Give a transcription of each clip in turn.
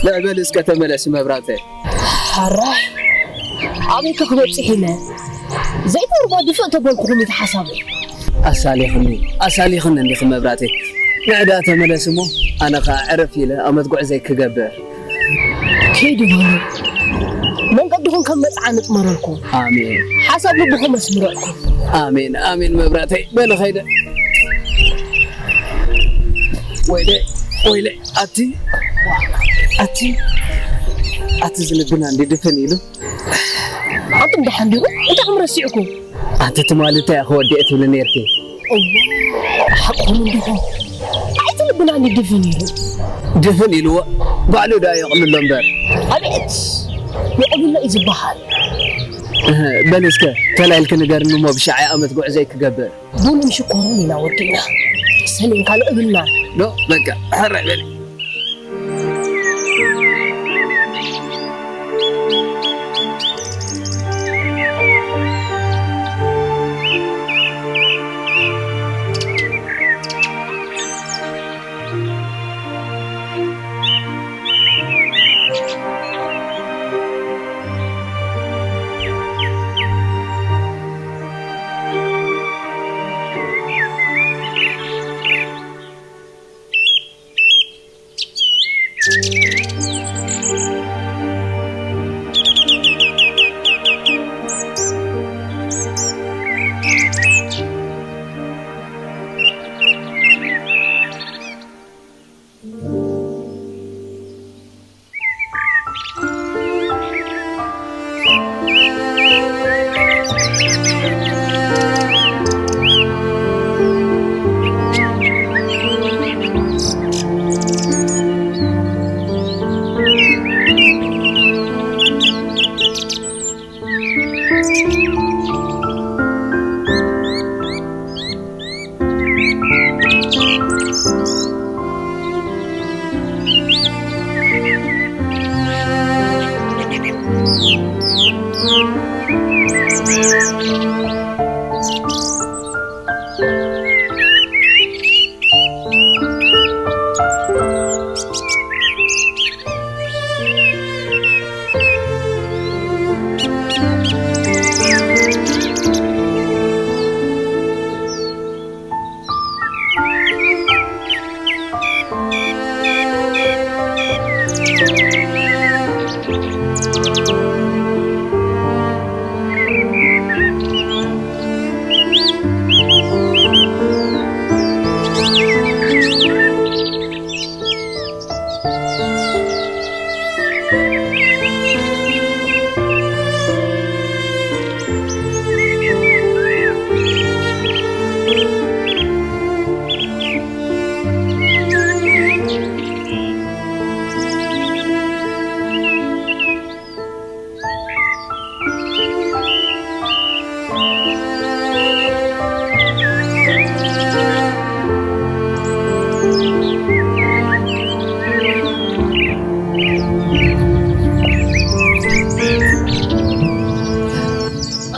ንዕበል እስከ ተመለስ መብራተ። ሓራይ ኣበይ ከ ክበጽሕ ኢለ ዘይተርቦ ድፍእ ተበልኩኹም እቲ ሓሳበይ። ኣሳሊኽኒ፣ ኣሳሊኽኒ እንዲኺ መብራተይ። ንዕዳ ተመለስ እሞ ኣነ ኸኣ ዕረፍ ኢለ ኣመት ጉዕዘይ ክገብር። ከይዱ በሉ። መንገድኹም ከም መጽዓ ንጥመረልኩም። ኣሜን። ሓሳብ ልብኹም ኣስምረልኩም። ኣሜን፣ ኣሜን መብራተይ። በሊ ኸይደ። ወይለ፣ ወይለ፣ ኣቲ፣ ኣቲ፣ ኣቲ ዝልብና እንዲ ድፍን ኢሉ። ኣንቱም ደሓን ዲኹም? እንታይ ከም ረሲዕኩም? ኣቲ ትማሊ እንታይ ኢኺ ወዲኤ ትብሊ ነይርኪ? እዋ፣ ሓቅኹም እንዲኹም። ኣይቲ ልብና እንዲ ድፍን ኢሉ። ድፍን ኢልዎ፣ ባዕሉ ደኣ የቕልሎ እምበር። ኣቤት፣ የቕልሎ እዩ ዝበሃል። እህ፣ በሊ እስከ፣ ተላኢልኪ ንገርኒ እሞ ብሻዕ ኣመት ጉዕዘይ ክገብር። ቡንን ሽኮርን ኢና ወዲእና። ሰሌን ካልእ እብልናን። ዶ፣ በቃ፣ ሕራይ በሊ።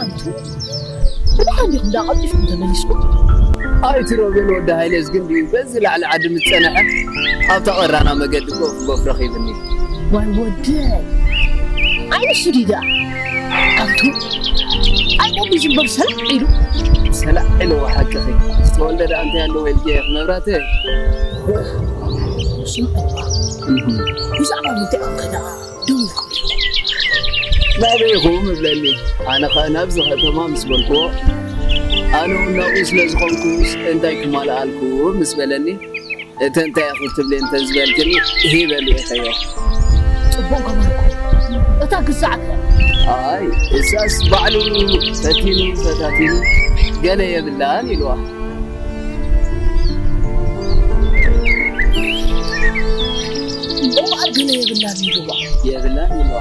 ኣንቱ ብደሓን ዲኹም ደኣ ቀልጢፍኩም ተመሊስኩም? ኣይቲ ሮቤል ወዲ ሃይለ ዝግን ድዩ በዚ ላዕሊ ዓዲ ምስ ጸንሐ ኣብታ ቀራና መገዲ ኮፍ ጎፍ ረኺብኒ። ዋይ ወደይ፣ ኣይ ንሱ ድዩ ደኣ? ኣንቱ ኣይ ቆቢ ዝንበር ሰላዕ ኢሉ። ሰላዕ ኢልዎ ሓቅኺ። ዝተወልደ ደኣ እንታይ ኣለዎ ኢልኪ መብራተይ? ስምዑ እባ። እህ። ብዛዕባ ምንታይ እዮም ከ ደኣ ደው ኢልኩም? ናበይ ኢኹም እብለኒ። ኣነ ኸኣ ናብዚ ኸተማ ምስ በልክዎ፣ ኣነ እውን ናብኡ ስለ ዝኾንኩስ እንታይ ክማልኣልኩም ምስ በለኒ፣ እተን እንታይ ኢኺ ትብሊ እንተ ዝበልክኒ፣ ሂበ ልኢኸዮ። ጽቡቕ ገበርኩም። እታ ግዛዕ ከ? ኣይ፣ እሳስ ባዕሉ ፈቲኑ ፈታቲኑ ገለ የብላን ኢልዋ። እምበኣር ገለ የብላን ኢልዋ። የብላን ኢልዋ።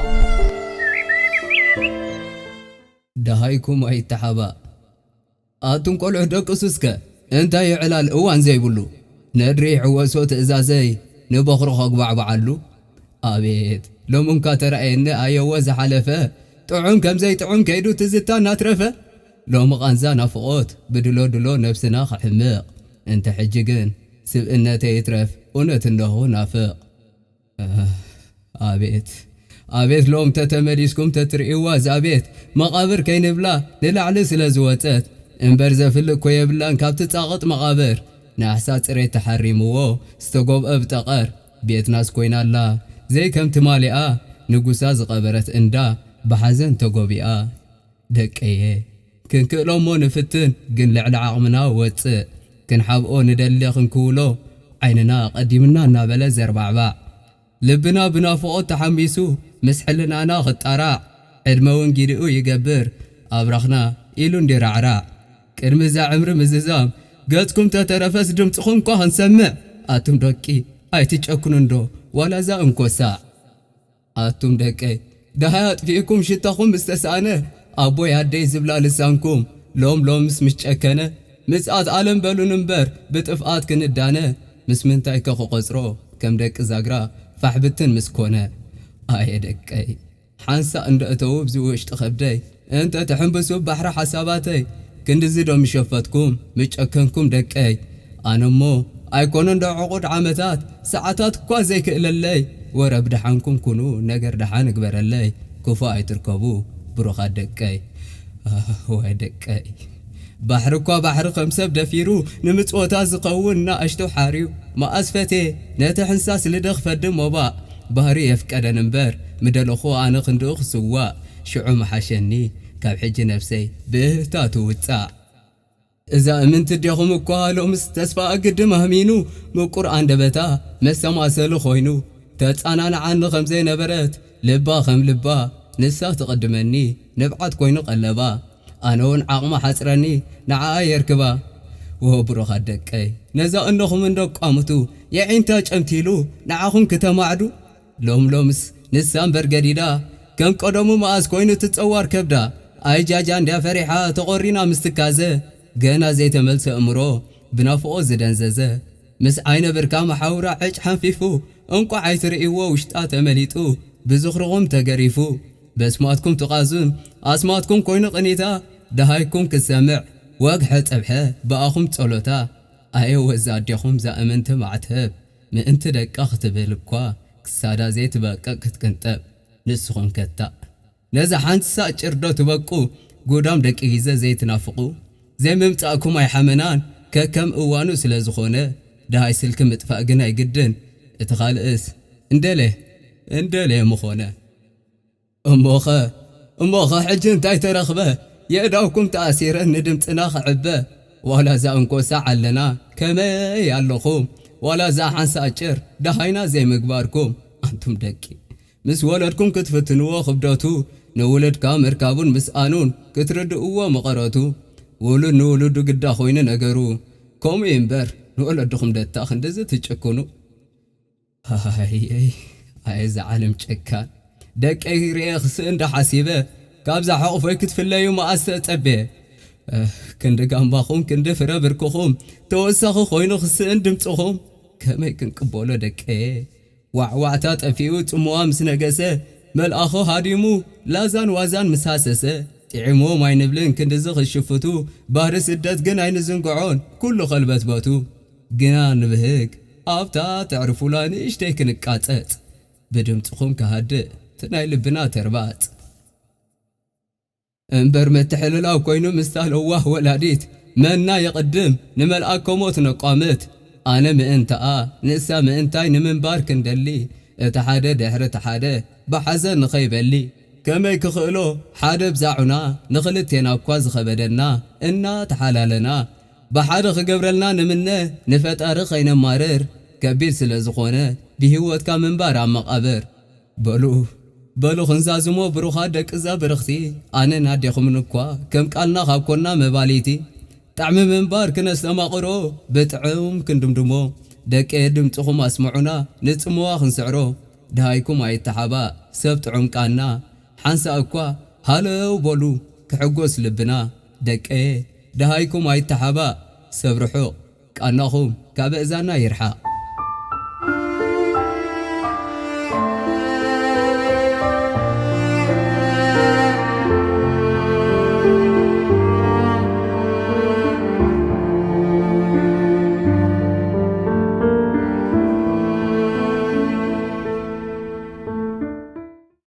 ደሃይኩም ኣይተሓባእ። ኣቱም ቆልዑ ደቅሱ እስከ፣ እንታይ ይዕላል እዋን ዘይብሉ። ነድሪ ይሕወሶ ትእዛዘይ፣ ንበኹሩ ከጉባዕብዓሉ። ኣቤት፣ ሎሚ እንኳ ተራእየኒ ኣየወ ዝሓለፈ፣ ጥዑም ከም ዘይጥዑም ከይዱ ትዝታ እናትረፈ። ሎሚ ቃንዛ ናፍቖት ብድሎ ድሎ ነብስና ክሕምቕ። እንተ ሕጂ ግን ስብእነተይ ይትረፍ እውነት እንደኹ ናፍቕ። ኣህ፣ ኣቤት ኣቤት ሎም ተተመሊስኩም ተትርእይዋ እዛ ቤት መቓብር ከይንብላ ንላዕሊ ስለ ዝወጸት እምበር ዘፍልእ እኮ የብላን ካብቲ ጻቕጥ መቓብር ናሕሳ ጽሬት ተሓሪምዎ ዝተጎብአ ብጠቐር ቤትናስ ኮይና ኣላ ዘይከም ትማሊኣ ንጉሳ ዝቐበረት እንዳ ብሓዘን ተጎቢኣ። ደቀየ ክንክእሎ እሞ ንፍትን ግን ልዕሊ ዓቕምና ወጽእ ክንሓብኦ ንደሊ ክንክውሎ ዓይንና ቀዲምና እናበለ ዘርባዕባዕ ልብና ብናፍቖት ተሓሚሱ ምስ ሕልናና ክጣራዕ ዕድመ እውን ጊድኡ ይገብር ኣብራኽና ኢሉ እንዲራዕራዕ ቅድሚ እዛ ዕምሪ ምዝዛም ገጽኩም ተተረፈስ ድምፅኹም እኳ ክንሰምዕ ኣቱም ደቂ ኣይትጨክኑ እንዶ ዋላ እዛ እንኮሳ ኣቱም ደቀይ ደሃይ ኣጥፊእኩም ሽታኹም ምስ ተሳእነ ኣቦይ ኣደይ ዝብላ ልሳንኩም ሎም ሎምስ ምስ ጨከነ ምጽኣት ኣለም በሉን እምበር ብጥፍኣት ክንዳነ ምስ ምንታይ ከ ክቆጽሮ ከም ደቂ ዛግራ ፋሕ ብትን ምስ ኮነ ኣየ ደቀይ ሓንሳእ እንደ እተውብ ዝውሽጢ ከብደይ እንተ ትሕንብሱ ባሕሪ ሓሳባተይ ክንድዚ ዶ ምሸፈትኩም ምጨከንኩም ደቀይ ኣነሞ ኣይኮነ እንዶ ዕቑድ ዓመታት ሰዓታት እኳ ዘይክእለለይ ወረ ብደሓንኩም ኩኑ ነገር ደሓን እግበረለይ ክፉ ኣይትርከቡ ብሩኻት ደቀይ ኣህ፣ ወይ ደቀይ ባሕሪ እኳ ባሕሪ ከም ሰብ ደፊሩ ንምጽወታ ዝኸውን ናእሽቱ ሓርዩ መኣስ ፈቴ ነቲ ሕንሳስ ልደ ክፈዲ ሞባእ ባህሪ የፍቀደን እምበር ምደለኹ ኣነ ክንድኡ ክስዋእ ሽዑ ምሓሸኒ ካብ ሕጂ ነብሰይ ብእህታ ትውጻእ እዛ እምንቲ ዴኹም እኳ ሎምስ ተስፋ ኣግድም ኣህሚኑ ምቁር ኣንደበታ መሰማሰሊ ኮይኑ ተጻናንዓኒ ከም ዘይነበረት ልባ ከም ልባ ንሳ ትቕድመኒ ንብዓት ኮይኑ ቀለባ ኣነ እውን ዓቕማ ሓጽረኒ ንዓኣ የርክባ ወ ብሩኻት ደቀይ ነዛ እነኹም እንዶ ቋምቱ የዒንታ ጨምቲሉ ንዓኹም ክተማዕዱ ሎም ሎምስ ንሳ እምበር ገዲዳ ከም ቀደሙ መኣስ ኮይኑ ትጸዋር ከብዳ ኣይ ጃጃ እንድያ ፈሪሓ ተቖሪና ምስ ትካዘ ገና ዘይተመልሰ እምሮ ብናፍቖት ዝደንዘዘ ምስ ዓይነ ብርካ መሓውራ ዕጭ ሓንፊፉ እንቋዕ ኣይትርእይዎ ውሽጣ ተመሊጡ ብዝኽርኹም ተገሪፉ በስማትኩም ትቓዙን ኣስማትኩም ኮይኑ ቅኒታ ደሃይኩም ክትሰምዕ ወግሐ ጸብሐ ብኣኹም ጸሎታ ኣየ ወዛ ኣዴኹም ዛእምንቲ ማዕተብ ምእንቲ ደቃ ክትብል እኳ ክሳዳ ዘይትበቅዕ ክትቅንጠብ ንስኹም ከታእ ነዛ ሓንሳእ ጭርዶ ትበቁ ጉዳም ደቂ ግዜ ዘይትናፍቑ ዘይምምጻእኩም ኣይሓመናን ከከም እዋኑ ስለ ዝኾነ ደሃይ ስልኪ ምጥፋእ ግን ኣይግድን እቲ ካልእስ እንደለ እንደለ ምኾነ እሞኸ እሞኸ ሕጂ እንታይ ተረኽበ የእዳውኩም ተኣሲረን ንድምፅና ክዕበ ዋላ እዛ እንኮሳ ዓለና ከመይ ኣለኹም ዋላ እዛ ሓንሳ ኣጭር ደሃይና ዘይምግባርኩም ኣንቱም ደቂ ምስ ወለድኩም ክትፍትንዎ ክብደቱ ንውሉድካ ምርካቡን ምስኣኑን ክትርድእዎ መቐረቱ ውሉድ ንውሉዱ ግዳ ኮይኑ ነገሩ ከምኡ እዩ እምበር ንወለድኹም ደታ ክንድዚ ትጭክኑ ኣይይ ኣየ እዛ ዓለም ጨካን ደቀይ ርኤ ክስእ እንዳ ሓሲበ ካብዛ ሕቑፎይ ክትፍለዩ መኣስ ተጸቤ ክንዲ ጋምባኹም ክንዲ ፍረ ብርክኹም ተወሳኺ ኮይኑ ክስእን ድምፅኹም ከመይ ክንቅበሎ ደቀየ ዋዕዋዕታ ጠፊኡ ጽምዋ ምስ ነገሰ መልኣኹ ሃዲሙ ላዛን ዋዛን ምስ ሃሰሰ ጥዒምዎም ኣይንብልን ክንድዚ ክሽፍቱ ባህሪ ስደት ግን ኣይንዝንግዖን ኩሉ ከልበትበቱ ግና ንብህግ ኣብታ ተዕርፉላ ንእሽተይ ክንቃጸጽ ብድምፅኹም ክሃድእ እቲ ናይ ልብና ተርባጽ እምበር ምትሕልላው ኮይኑ ምስታ ለዋህ ወላዲት መና ይቕድም ንመልኣከ ሞት ነቋምት ኣነ ምእንታኣ ንሳ ምእንታይ ንምንባር ክንደሊ እቲ ሓደ ድሕሪ እቲ ሓደ ብሓዘን ንኸይበሊ ከመይ ክኽእሎ ሓደ ብዛዑና ንኽልቴና እኳ ዝኸበደና እናተሓላለና ብሓደ ክገብረልና ንምነ ንፈጣሪ ከይነማርር ከቢድ ስለ ዝኾነ ብህይወትካ ምንባር ኣብ መቓብር በሉ በሉ ክንዛዝሞ ብሩኻት ደቅዛ ብርኽቲ ኣነን ኣዴኹምን እኳ ከም ቃልና ካብ ኮና መባሊቲ ጣዕሚ ምንባር ክነስተማቕሮ ብጥዑም ክንድምድሞ ደቂ ድምፅኹም ኣስምዑና ንፅምዋ ክንስዕሮ ደሃይኩም ኣይተሓባእ ሰብ ጥዑም ቃና ሓንሳእ እኳ ሃለው በሉ ክሕጎስ ልብና ደቀየ ደሃይኩም ኣይተሓባእ ሰብ ርሑቕ ቃናኹም ካብ እእዛና ይርሓቕ